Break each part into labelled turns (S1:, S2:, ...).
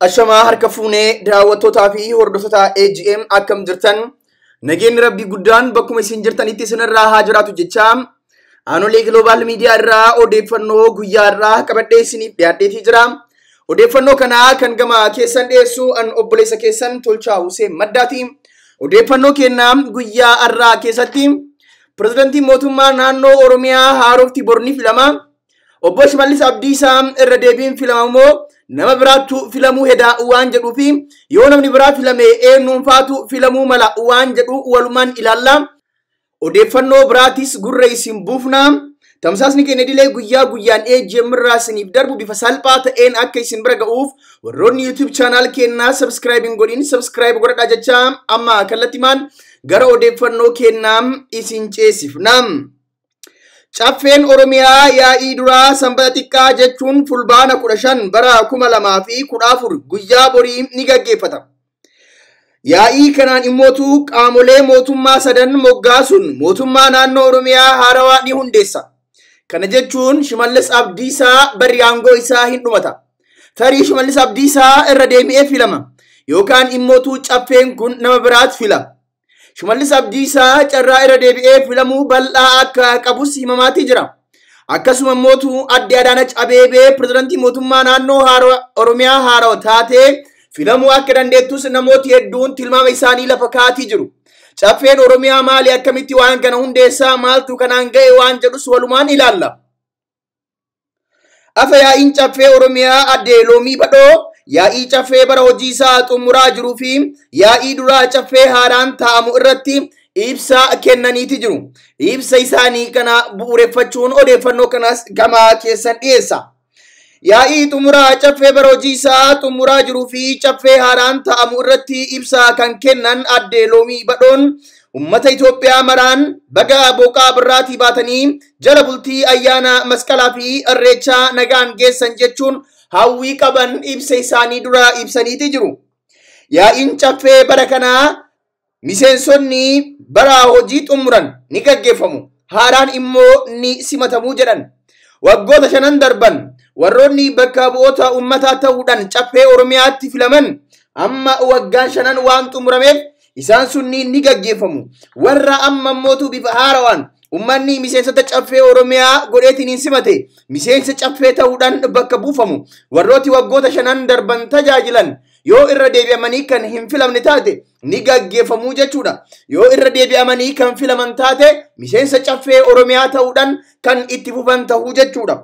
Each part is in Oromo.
S1: Ashamaa harka fuunee daawwattootaa fi hordoftoota AGM akkam jirtan? Nageenyi Rabbii guddaan bakkuma isin jirtanitti isinirraa haa jiraatu jechaa Aanolee Global Media irraa odeeffannoo guyyaa irraa qabadhee isiniif dhiyaadheetii jira. Odeeffannoo kana kan gama keessan dhiyeessu an obboleessa keessan Tolchaa Hussein Maddaati. Odeeffannoo kennaa guyyaa irraa keessatti pirezidantiin mootummaa naannoo Oromiyaa haarofti borni filama. Obbo Shimallis Abdiisaa irra deebiin filamamoo nama biraattu filamuu hedaa waan jedhuu fi yoo namni biraa filame eenyuun faatu filamuu mala waan jedhu walumaan ilaalla. Odeeffannoo biraatis gurra isin buufna. Tamsaasni keenya idilee guyyaa guyyaan AGM irraa isiniif darbu bifa salphaa ta'een akka isin bira ga'uuf warroonni YouTube channel keenyaa subscribe hin godhin subscribe godhadhaa jechaa amma kallattimaan gara odeeffannoo keenyaa isin ceesifna. Caffeen Oromiyaa yaa'ii duraa sanbata xiqqaa jechuun fulbaana 15 bara 2014 guyyaa borii ni gaggeeffata. Yaa'ii kanaan immootu qaamolee mootummaa sadan moggaasuun mootummaa naannoo Oromiyaa haarawaa ni hundeessa. Kana jechuun Shimallis Abdiisaa barri aangoo isaa hin dhumata. Tarii Shimallis Abdiisaa irra deebi'ee filama yookaan immootu caffeen kun nama biraat fila. Shimallis Abdiisaa carraa irra deebi'ee filamuu bal'aa akka qabus himamaatii jira. Akkasuma immootu adde Adaanach Abeebee pirezidantii mootummaa naannoo Oromiyaa haarawaa taatee filamuu akka dandeettus namooti hedduun tilmaama isaanii lafa kaatii jiru. Caffeen Oromiyaa maali akkamitti waan kana hundeessaa maaltu kanaan ga'e waan jedhus walumaan ilaalla. Afa yaa'iin caffee Oromiyaa adde Loomii Badhoo yaa'ii caffee bara hojii isaa xumuraa jiruu fi yaa'ii duraa caffee haaraan taa'amu irratti ibsa kennaniiti jiru. Ibsa isaanii kana bu'uureffachuun odeeffannoo kanas gama keessan dhiyeessa. Yaa'ii xumuraa caffee bara hojii isaa xumuraa jiruu fi caffee haaraan taa'amu irratti ibsa kan kennan adde Loomii Badhoon ummata Itoophiyaa maraan baga boqaa birraatii baatanii jala bultii ayyaana masqalaa fi irreechaa nagaan geessan jechuun hawwii qaban ibsa isaanii dura ibsaniiti jiru. Yaa'iin caffee bara kanaa miseensonni bara hojii xumuran ni gaggeeffamu. Haaraan immoo ni simatamuu jedhan. Waggoota shanan darban warroonni bakka bu'oota uummataa ta'uudhaan caffee Oromiyaatti filaman amma waggaan shanan waan xumurameef isaan sunniin ni gaggeeffamu. Warra amma mootu bifa haarawaan uummanni miseensota caffee Oromiyaa godheetiin hin simate miseensa caffee ta'uudhaan bakka buufamu. Warrooti waggoota shanan darban tajaajilan yoo irra deebi'amanii kan hin filamne taate ni gaggeeffamuu jechuudha. Yoo irra deebi'amanii kan filaman taate miseensa caffee Oromiyaa ta'uudhaan kan itti fufan ta'uu jechuudha.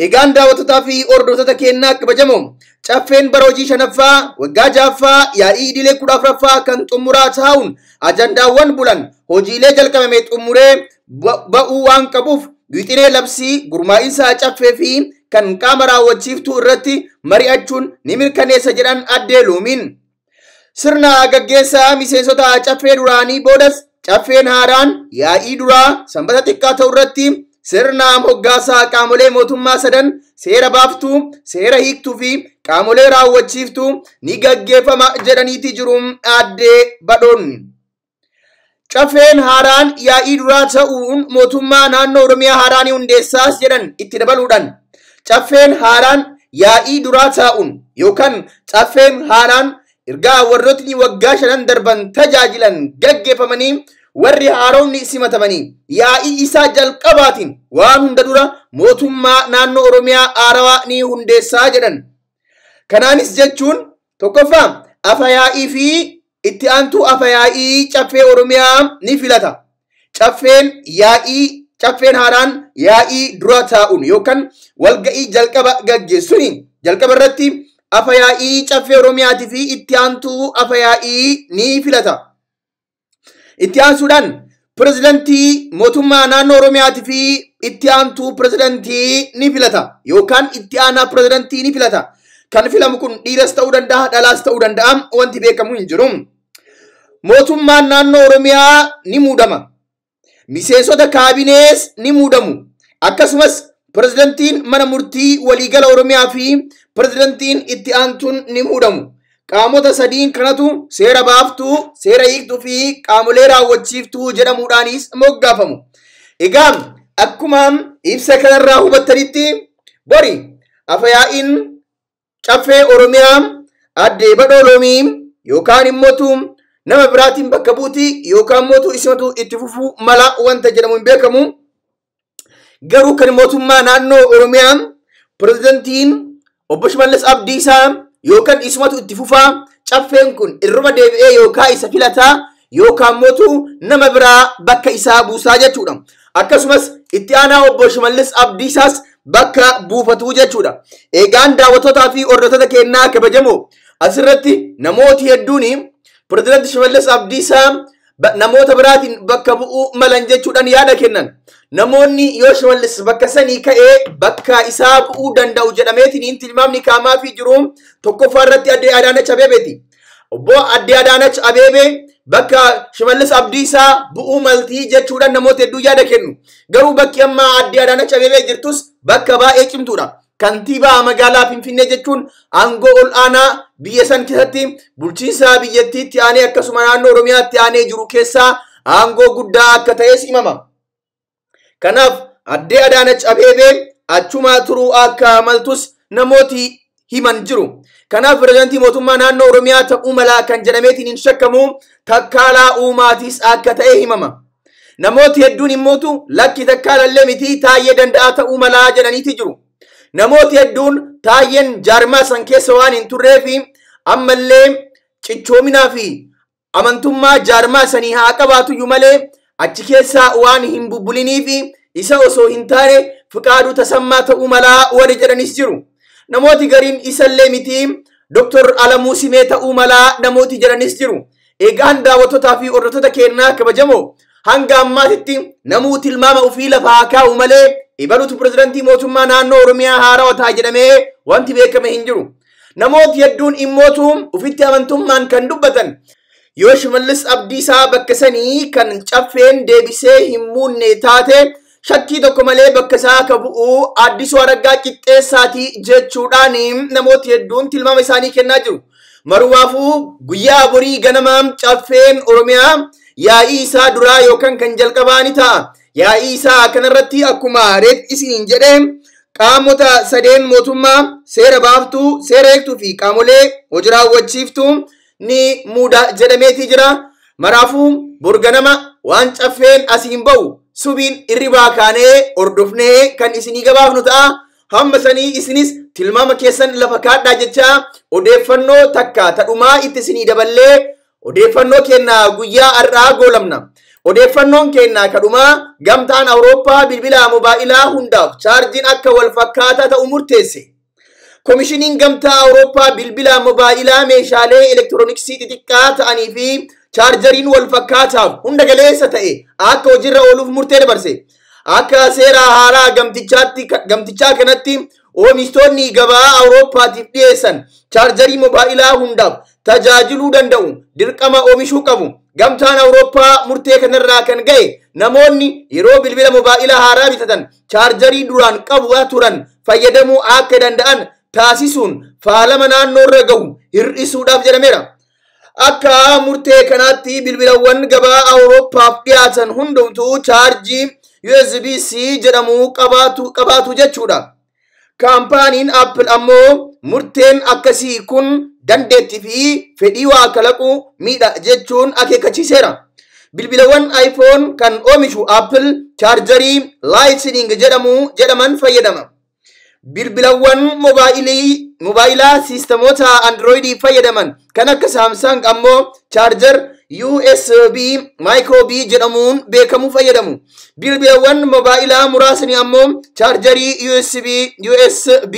S1: Egaan daawwattootaa fi hordoftoota keenyaa kabajamoo caffeen bara hojii shanaffaa waggaa ja'affaa yaa'ii idilee 14ffaa kan xumuraa taa'uun ajandaawwan bulan hojiilee jalqabame xumuree ba'uu waan qabuuf wixinee labsii gurmaa'insa caffee fi kan qaama raawwachiiftuu irratti mari'achuun ni mirkaneessa jedhan addee Loomiin. Sirna gaggeessaa miseensota caffee duraanii boodas caffeen haaraan yaa'ii duraa sanbata xiqqaa ta'u irratti sirna moggaasaa qaamolee mootummaa sadan seera baaftuu, seera hiiktuu fi qaamolee raawwachiiftuu ni gaggeeffama jedhaniiti jiru addee Badhoonni. Caffeen haaraan yaa'ii duraa ta'uun mootummaa naannoo Oromiyaa haaraa ni hundeessaas jedhan itti dabaluudhaan. Caffeen haaraan yaa'ii duraa taa'uun yookaan caffeen haaraan ergaa warrootni waggaa shanan darban tajaajilan gaggeeffamanii warri haaromni simatamanii yaa'ii isaa jalqabaatiin waan hunda dura mootummaa naannoo Oromiyaa haarawaa ni hundeessaa jedhan. Kanaanis jechuun tokkoffaa afa yaa'ii fi itti aantuu afa yaa'ii caffee Oromiyaa ni filata. Caffeen haaraan yaa'ii dura taa'uun yookaan walga'ii jalqaba gaggeessuun jalqaba irratti afa yaa'ii caffee Oromiyaatii fi itti aantuu afa yaa'ii ni filata. Itti aansuudhaan pirezidantii mootummaa naannoo Oromiyaatii fi itti aantuu pirezidantii ni filata yookaan itti aanaa pirezidantii ni filata. Kan filamu kun dhiiras ta'uu danda'a, dhalaas ta'uu danda'a, wanti beekamu hin jiru. Mootummaan naannoo Oromiyaa ni muudama. Miseensota kaabinees ni muudamu. Akkasumas pirezidantiin mana murtii waliigala Oromiyaa fi pirezidantiin itti aantuun ni muudamu. Qaamota sadiin kanatu seera baaftuu, seera hiiktuu fi qaamolee raawwachiiftuu jedhamuudhaanis moggaafamu. Egaa akkuma ibsa kanarraa hubattanitti bori afa yaa'iin Caffee Oromiyaa Addee Badhoo Loomii yookaan immoo nama biraatiin bakka buuti yookaan immoo isimatu itti fufuu mala wanta jedhamu hin beekamu. Garuu kan mootummaa naannoo Oromiyaa pirezidantiin obbo Shimallis Abdiisaa yookaan isumatu itti fufaa, caffeen kun irruma deebi'ee yookaan isa filataa yookaan mootu nama biraa bakka isaa buusaa jechuudha. Akkasumas itti aanaa obbo Shimallis Abdiisaas bakka buufatuu jechuudha. Eegaan daawwattootaa fi hordoftoota keenyaa kabajamoo, asirratti namooti hedduun pirezidanti Shimallis Abdiisaa namoota biraatiin bakka bu'uu malan jechuudhaan yaada kennan. Namoonni yoo Shimallis bakka sanii ka'ee bakka isaa bu'uu danda'u jedhameetiin tilmaamni kaamaafii jiru tokkoffaa irratti Addee Adaanach Abeebeeti. Obbo Addee Adaanach Abeebee bakka Shimallis Abdiisaa bu'uu maltii jechuudhaan namoota hedduu yaada kennu. Garuu bakki ammaa Addee Adaanach Abeebee jirtus bakka baay'ee cimtuudha. Kantiibaa magaalaa Finfinnee jechuun aangoo ol aanaa biyya san keessatti bulchiinsa biyyattiitti aanee akkasuma naannoo Oromiyaatti aanee jiru keessaa aangoo guddaa akka ta'es himama. Kanaaf Addee Adaanach Abeebee achuma turuu akka maltus namooti himan jiru. Kanaaf pirezidantii mootummaa naannoo Oromiyaa ta'uu mala kan jedhameetiin hin shakkamu Takkaalaa Uumaatis akka ta'e himama. Namooti hedduun immootu lakki Takkaalallee miti, Taayyee Danda'aa ta'uu malaa jedhaniiti jiru. Namooti hedduun Taayyeen jaarmaa san keessa waan hin turree fi ammallee cichoominaa fi amantummaa jaarmaa sanii haa qabaatuyyuu malee achi keessaa waan hin bubbulinii fi isa osoo hin taane Fiqaaduu Tasammaa ta'uu malaa warri jedhanis jiru. Namooti gariin isallee miti, Dr. Alamuu Simee ta'uu malaa namooti jedhanis jiru. Egaan daawwattootaa fi hordoftoota keenyaa kabajamoo, hanga ammaatitti namuu tilmaama ofii lafa haa kaa'u malee ibaluutu pirezidantii mootummaa naannoo Oromiyaa haarawaa ta'a jedhamee wanti beekame hin jiru. Namooti hedduun immootu ofitti amantummaan kan dubbatan yoo Shimallis Abdiisaa bakka sanii kan caffeen deebisee hin muunne taate shakkii tokko malee bakka isaa ka bu'u Addisuu Araggaa Qixxeessaatii jechuudhaan namooti hedduun tilmaama isaanii kennaa jiru. Marumaafuu guyyaa borii ganama caffeen Oromiyaa yaa'ii isaa duraa yookaan kan jalqabaa ni ta'a. Yaa'ii isaa kanarratti akkuma reef isiniin jedhee qaamota sadeen mootummaa seera baaftuu, seera eegtuu fi qaamolee hojii raawwachiiftuu ni muuda jedhameetii jira. Maraafuu borganama waan caffeen asiin ba'u subiin irribaa kaanee hordofnee kan isinii gabaafnu ta'a. Hamma sanii isinis tilmaama keessan lafa kaadhaa jechaa odeeffannoo takka tadhumaa itti isinii daballee odeeffannoo keenna guyyaa har'aa goolamna. Odeeffannoon keenna kadhumaa gamtaan Awurooppaa bilbila mobaayilaa hundaaf chaarjiin akka wal fakkaataa ta'u murteesse. Komishiniin gamtaa Awurooppaa bilbila mobaayilaa meeshaalee elektirooniksii xixiqqaa ta'anii fi chaarjariin wal fakkaataaf hunda galeessa ta'e akka hojiirra ooluuf murtee dabarse. Akka seera haaraa gamtichaa kanatti oomishtoonni gabaa Awurooppaatiif dhiyeessan chaarjarii mobaayilaa hundaaf tajaajiluu danda'u dirqama oomishuu qabu. Gamtaan Awurooppaa murtee kanarraa kan ga'e namoonni yeroo bilbila mobaayilaa haaraa bitatan chaarjarii duraan qabu turan fayyadamuu akka danda'an taasisuun faalama naannoorra gahu hir'isuudhaaf jedhameera. Akka murtee kanaatti bilbilawwan gabaa Awurooppaaf dhiyaatan hundumtuu chaarjii USB-C jedhamu qabaatu jechuudha. Kaampaaniin Apple ammoo murteen akkasii kun dandeettii fi fedhii waa kalaquu miidha jechuun akeekkachiiseera. Bilbilawwan iPhone kan oomishu Apple chaarjarii Lightning jedhaman fayyadama. Bilbilawwan mobaayilaa siistemoota Androidii fayyadaman kan akka Samsung ammoo chaarjar USB Micro B jedhamuun beekamu fayyadamu. Bilbilawwan mobaayilaa muraasni ammoo chaarjarii USB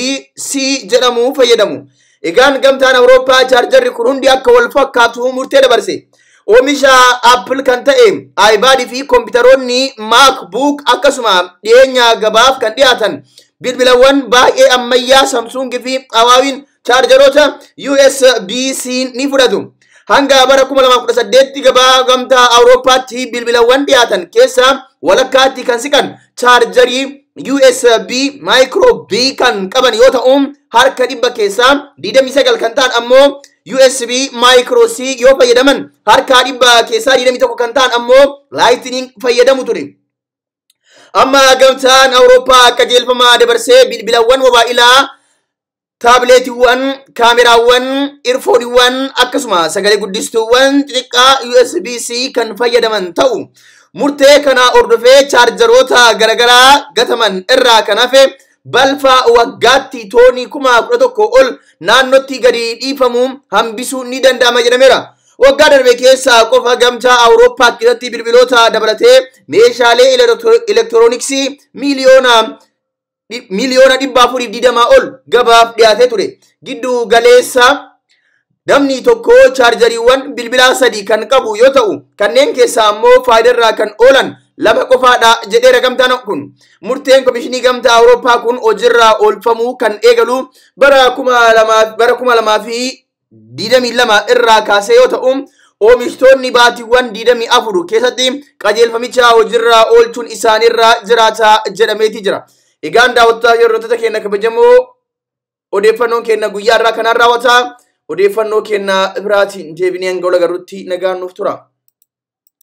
S1: C jedhamu fayyadamu. Egaan gamtaan Awurooppaa chaarjarri kun hundi akka wal fakkaatu murtee dabarse. Oomisha Apple kan ta'e iPad fi kompiitaroonni MacBook akkasuma dhiyeenya gabaaf kan dhiyaatan bilbilawwan baay'ee ammayyaa Samsung fi Huawei chaarjaroota USB-C ni fudhatu. Hanga bara 2018 gabaa gamtaa Awurooppaatti bilbilawwan dhiyaatan keessaa walakkaatti kan siqan chaarjarii USB Micro B kan qaban yoo ta'u harka dhibba keessaa 29 kan ta'an ammoo USB Micro C yoo fayyadaman harka dhibba keessaa 21 kan ta'an ammoo Lightning fayyadamu ture. Amma gamtaan Awurooppaa qajeelfama dabarsee bilbilawwan mobaayilaa Taabileetiiwwan, kaameraawwan, irfooniiwwan akkasuma sagalee guddistuuwwan xixiqqaa USB-C kan fayyadaman ta'u. Murtee kana hordofee chaarjaroota garaagaraa gataman irraa kan hafe balfa waggaatti toonii 11,000 ol naannootti gadi dhiifamu hambisuun ni danda'ama jedhameera. Waggaa darbe keessa qofa Gamtaa Awurooppaa keessatti bilbiloota dabalatee meeshaalee elektirooniksii 420,000,000 ol gabaaf dhiyaatee ture. Giddu galeessa namni tokko chaarjariiwwan bilbilaa 3 kan qabu yoo ta'u, kanneen keessaa ammoo faayidaarraa kan oolan 2 qofaadha jedheera gamtaan kun. Murteen Komishinii Gamtaa Awurooppaa kun hojiirraa oolfamuu kan eegalu bara 2022 irraa kaasee yoo ta'u, oomishtoonni baatiiwwan 24 keessatti qajeelfamicha hojiirraa oolchuun isaanirra jiraata jedhameeti jira. Egaan daawwattoota hordoftoota keenya kabajamoo, odeeffannoon keenya guyyaa irraa kanaan raawwata. Odeeffannoo keenya biraatiin deebinee hanga wal agarrutti nagaan nuuf tura.